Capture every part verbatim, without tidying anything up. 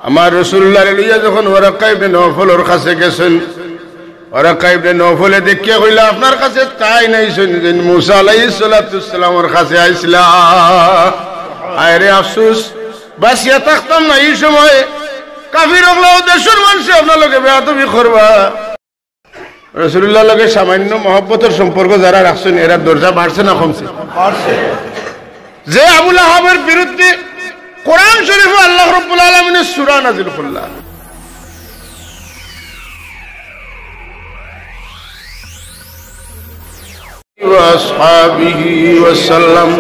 আমার রাসূলুল্লাহরে লইয়া যখন ওয়ারাকা ইবনে নওফলর কাছে গেছইন, ওয়ারাকা ইবনে নওফলে দেখিয়া কইলা, "আপনার কাছে তাইন আইছইন যেইন মুসা আলাইহিস সালাতু ওয়াস সালামর কাছে আইছলা। আয় রে আফসোস, বাঁচিয়া থাকতাম না ই সময়। কাফির অকলাও দেশর মানষে আপনার লগে বেয়াদবি করবা।" রাসূলুল্লাহর লগে সামান্য মহব্বতর সম্পর্ক যারা রাখছইন, এরার দরজা বাড়ছে না কমছে? বাড়ছে। যে আবু লাহাবের বিরুদ্ধে কোরআন শরীফো আল্লাহ রাব্বুল আলামিনে সূরা নাজিল করলা। ওয়া আসহাবিহি ওয়া সাল্লাম।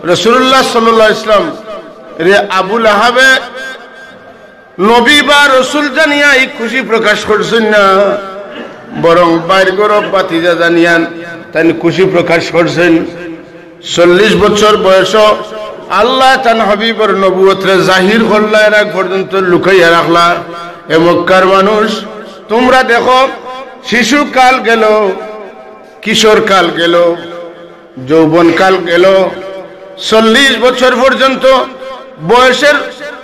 রাসূলুল্লাহ সাল্লাল্লাহু আলাইহি ওয়াসাল্লাম রে আবু লাহাবে নবী বা রসুল জানিয়া ই খুশি প্রকাশ করছইন না, বরং বাইর গরব ভাতিজা জানিয়া তাইন খুশি প্রকাশ করছইন। চল্লিশ বছর বয়সো আল্লায় তান হাবিবর নবুয়তরে জাহির করলা, এর আগ পর্যন্ত লুকাইয়া রাখলা। এ মক্কার মানুষ, তুমরা দেখো, শিশুকাল গেল, কিশোরকাল গেল, যৌবনকাল গেল, চল্লিশ বছর পর্যন্ত বয়সের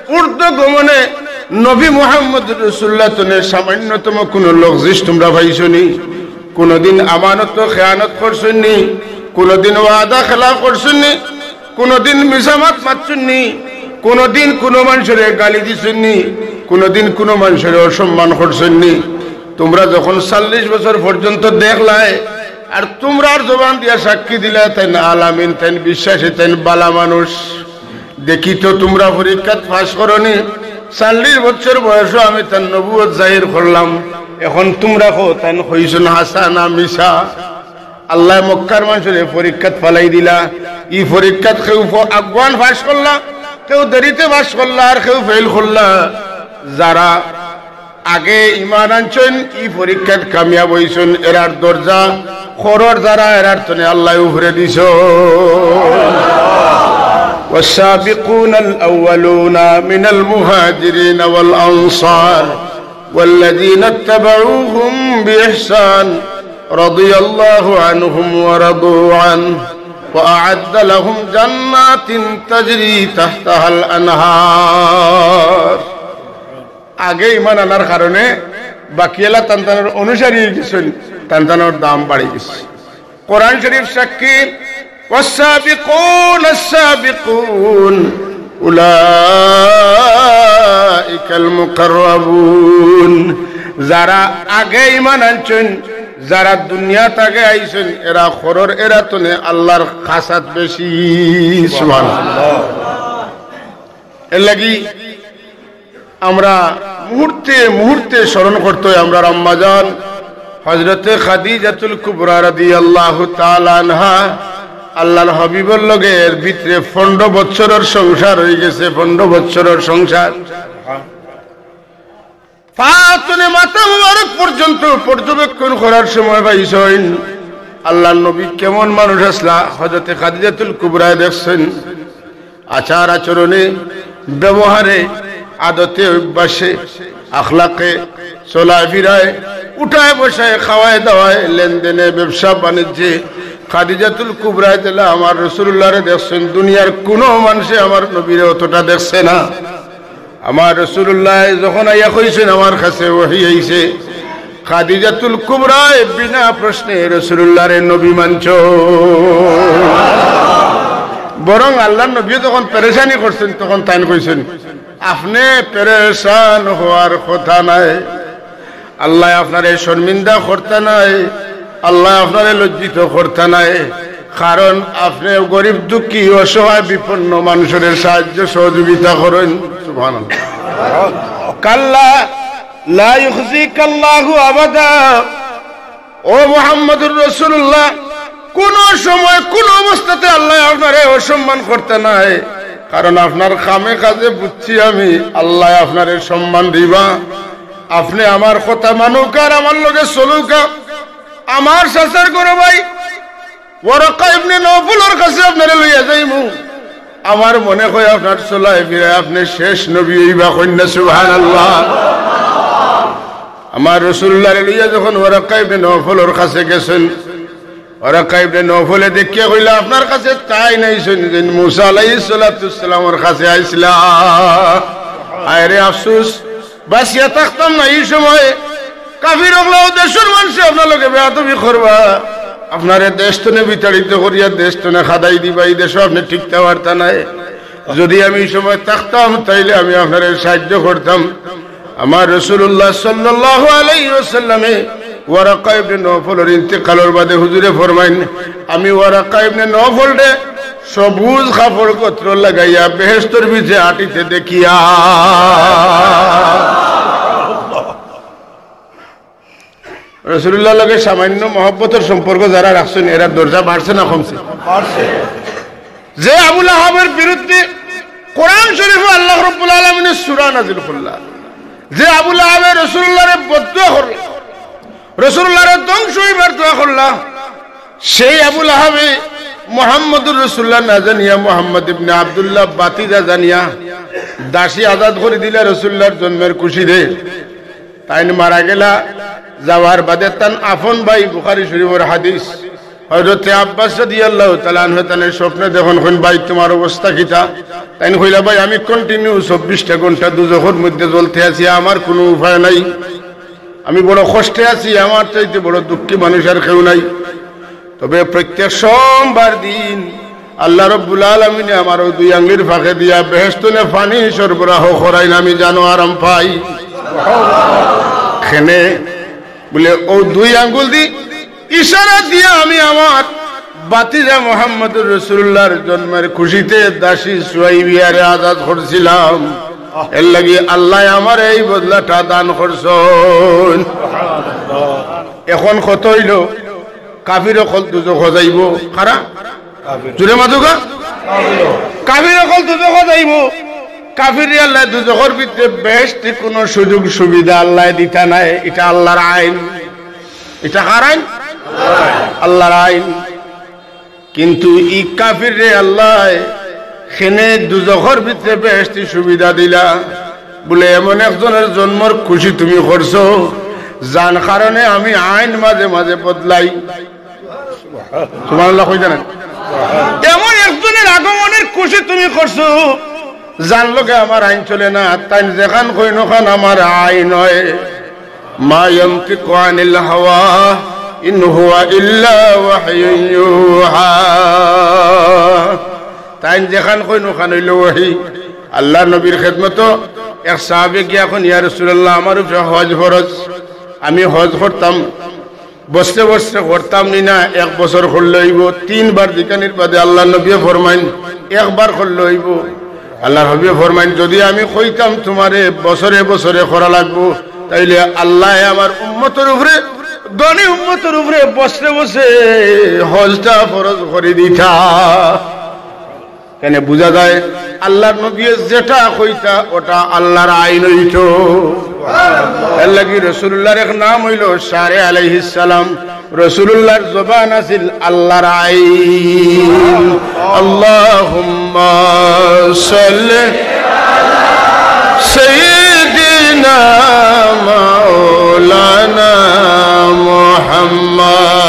ঊর্ধ্ব গমনে নবী মুহাম্মদ রাসূলুল্লাহ তনে সামান্যতম কোনো লগজিশ তুমরা পাইছনি? কোনোদিন আমানত খেয়ানত করছইননি? কোনোদিন ওয়াদা খেলাফ করছইননি? কোনোদিন মিছা মাত মাতছইননি? কোনোদিন কোনো মানষরে গালি দিছইননি? কোনোদিন কোনো মানষরে অসম্মান করছইননি? তুমরা যখন চল্লিশ বছর পর্যন্ত দেখলায়, আর তুমরার জবান দিয়া সাক্ষী দিলায়, তাইন আল আমিন, তাইন বিশ্বাসী, তাইন বালা মানুষ। দেখি তো তুমরা পরীক্ষাত পাস করনি। চল্লিশ বছর বয়সো আমি তান নবুয়ত জাহির করলাম। এখন তুমরা কও, তাইন কইছইন হাছা না মিছা? আল্লায় মক্কার মানষরে পরীক্ষাত ফালাই দিলা। ই পরীক্ষাত কেউ ফ-, আগুয়ান পাস করলা, কেউ দেরিতে পাস করলা, আর কেউ ফেইল করলা। যারা আগে ইমান আনছইন, ই পরীক্ষাত কামিয়াব অইছইন, এরার দরজা খরর যারা, এরার তনে আল্লায় উপরে দিছইন। والسابقون الأولون من المهاجرين والأنصار والذين اتبعوهم بإحسان رضي الله عنهم ورضوا عنه وأعد لهم جنات تجري تحتها الأنهار। আগে ইমান আনার কারণে বাকিআলা তান তানর অনুসারী অইগেছইন, তান তানর দাম বাড়ি গেছে। কোরআন শরীফ সাক্ষী, والسابقون السابقون أولئك المقربون। যারা আগে ইমান আনছইন, যারা দুনিয়াত আগে আইছইন, এরা খরর, এরা তনে আল্লার কাছাত বেশি। সুবহানাল্লাহ। এর লাগি আমরা মুহূর্তে মুহূর্তে স্মরণ করতে অয় আমরার আম্মাজান হযরতে খাদিজাতুল কুবরা রাদিয়াল্লাহু তাআলা আনহা। আল্লার হাবিবর লগে এর ভিতরে পনেরো বছরর সংসার অইগেছে, পনেরো বছরর সংসার। পা তনে মাথা মোবারক পর্যন্ত পর্যবেক্ষণ করার সময় পাইছইন আল্লার নবী কেমন মানুষ আছলা, হযরতে খাদিজাতুল কুবরায় দেখছইন। আচার আচরণে, ব্যবহারে, আদতে, অভ্যাসে, আখলাকে, চলায় ফিরায়, উঠায় বসায়, খাওয়ায় দাওয়ায়, লেনদেনে, ব্যবসা বাণিজ্যে খাদিজাতুল কুবরায় যেলা আমার রাসূলুল্লাহরে দেখছইন, দুনিয়ার কোনো মানষে আমার নবীরে অতটা দেখছে না। আমার রাসূলুল্লায় যখন আইয়া কইছইন, "আমার কাছে ওহী আইছে", খাদিজাতুল কুবরায় বিনা প্রশ্নে রাসূলুল্লাহরে নবী মানছইন। বরং আল্লার নবীয়ে যখন পেরেশানি করছইন, তখন তাইন কইছইন, "আপনে পেরেশান হওয়ার কথা নায়, আল্লায় আপনারে শর্মিন্দা করতা নায়, আল্লায় আপনারে লজ্জিত করতা নায়, কারণ আপনে গরিব দুঃখী অসহায় বিপন্ন মানষরে সাহায্য সহযোগিতা করইন।" সুবহানাল্লাহ। কাল্লা লা ইউখজিকাল্লাহু আবাদা। ও মুহাম্মদুর রাসূলুল্লাহ, কোনো সময় কোনো অবস্থাতে আল্লায় আপনারে অসম্মান করতা নায়, কারণ আপনার কামে কাজে বুঝছি আমি আল্লায় আপনারে সম্মান দিবা। আপনে আমার কথা মানউক্কা আর আমার লগে চলউক্কা। আমার চাচার ঘরর ভাই ওয়ারাকা ইবনে নওফলর কাছে আপনারে লইয়া যাইমু। আমার মনে অয় আপনার চলায় ফিরায় আপনে শেষ নবী অইবা, কইন না সুবহানাল্লাহ। আমার রাসূলুল্লাহরে লইয়া যখন ওয়ারাকা ইবনে নওফলর কাছে গেছইন, ওয়ারাকা ইবনে নওফলে দেখিয়া কইলা, "আপনার কাছে তাইন আইছইন যেইন মুসা আলাইহিস সালাতু ওয়াস সালামর কাছে আইছলা।" আয় রে আফসোস, বাঁচিয়া থাকতাম না ই সময়। কাফির অকলে অউ দেশর মানষে আপনার লগে বেয়াদবি করবা, আপনারে দেশ তনে বিতাড়িত করিয়া দেশ তনে খেদাই দিবা, ই দেশো আপনে টিকতা পারতা নায়। যুদি আমি ই সময় থাকতাম, তাইলে আমি আপনারে সাহায্য করতাম। আমার রাসূলুল্লাহ সাল্লাল্লাহু আলাইহি ওয়াসাল্লামে ওয়ারাকা ইবনে নওফলর ইন্তেকালর বাদে হুজুরে ফরমাইন, "আমি ওয়ারাকা ইবনে নওফলরে সবুজ কাপড় কত্র লাগাইয়া বেহেশতর ভিতরে আটিতে দেখিয়া।" রাসূলুল্লাহর লগে সামান্য মহব্বতর সম্পর্ক যারা রাখছইন, এরার দরজা বাড়ছে না কমছে? বাড়ছে। যে আবু লাহাবর বিরুদ্ধে কোরআন শরীফো আল্লাহ রাব্বুল আলামিনে সূরা নাজিল করলা, যে আবু লাহাবে রাসূলুল্লাহরে বদদোয়া করলা, রাসূলুল্লাহরে ধ্বংস অইবার দোয়া করলা, সেই আবু লাহাবে মুহাম্মদুর রাসূলুল্লাহ না জানিয়া, মুহাম্মদ ইবনে আব্দুল্লাহ ভাতিজা জানিয়া দাসী আজাদ করি দিলা রাসূলুল্লাহর জন্মের খুশিতে। তাইন মারা গেলা, যাওয়ার বাদে তান আপন ভাই, বুখারী শরীফর হাদিস, হযরতে আব্বাস রাদিয়াল্লাহু তাআলা আনহু তানে স্বপ্নে দেখইন, কইন, "ভাই, তুমার অবস্থা কিতা?" তাইন কইলা, "ভাই, আমি continue চব্বিশটা ঘন্টা দুজখর মধ্যে জ্বলতে আছি, আমার কুনু উপায় নাই, আমি বড় কষ্টে আছি, আমার চাইতে বড় দুঃখী মানুষ আর কেউ নাই। তবে প্রত্যেক সোমবার দিন আল্লাহ রাব্বুল আলামিনে আমার অউ দুই আঙ্গুলির ফাঁকে দিয়া বেহেশত তনে পানি সরবরাহ করাইন, আমি জানো আরাম পাই।" কেনে বুলে, অউ দুই আঙ্গুল দি ইশারা দিয়া আমি আমার ভাতিজা মুহাম্মদুর রাসূলুল্লাহর জন্মের খুশিতে দাসী সুয়াইবিয়ারে আজাদ করছিলাম, এর লাগি আল্লায় আমারে এই বদলাটা দান করছইন। এখন কথা অইলো, কাফির অকল দুজখো যাইবো। কারা? জুরে মাতুক্কা। কাফির অকল দুজখো যাইবো। কাফিররে আল্লায় দুজখর ভিতরে বেহেশতি কুনু সুযোগ সুবিধা আল্লায় দিতা নায়, ইটা আল্লাহর আইন। ইটা কার আইন? আল্লাহর আইন। কিন্তু ই কাফিররে আল্লায় কেনে দুজখর ভিতরে বেহেশতি সুবিধা দিলা? বুলে, "এমন একজনর জন্মর খুশি তুমি করছো, যান কারণে আমি আইন মাঝে মাঝে বদলাই।" সুবহানাল্লাহ কইতা নায়? "এমন একজনর আগমনর খুশি তুমি করছো, যান লগে আমার আইন চলে না, তাইন যেখান কইন অখান আমার আইন অয়।" "মা ইয়ানতিকু আনিল হাওয়া, ইন হুয়া ইল্লা ওয়াহয়ুন ইউহা।" তাইন যেখান কইন অখান অইলো ওহী। আল্লাহর নবীর খেদমতো এক সাহাবী গিয়া কইন, "ইয়া রাসূলুল্লাহ, আমার উপরে হজ ফরজ, আমি হজ করতাম, বছরে বছরে করতাম নি না, এক বছর করলে অইবো।" তিনবার জিকানির বাদে আল্লাহর নবীয়ে ফরমাইন, "একবার করলে অইবো।" আল্লাহর হাবিবে ফরমাইন, "যুদি আমি কইতাম তুমারে বছরে বছরে করা লাগবো, তাইলে আল্লায় আমার উম্মতর উপরে, ধনী উম্মতর উপরে বছরে বছরে হজটা ফরজ করি দিতা।" কেনে বুঝা যায়, আল্লাহর নবীয়ে যেটা কইতা, ওটা আল্লাহর আইন অইতো। এর লাগি রাসূলুল্লাহর এক নাম অইলো শারে আলাইহিস সালাম। রাসূলুল্লাহর জবান আছিল আল্লাহর আইন। আল্লাহুম্মা সাল্লি সাইয়্যিদিনা মাওলানা মুহাম্মদ।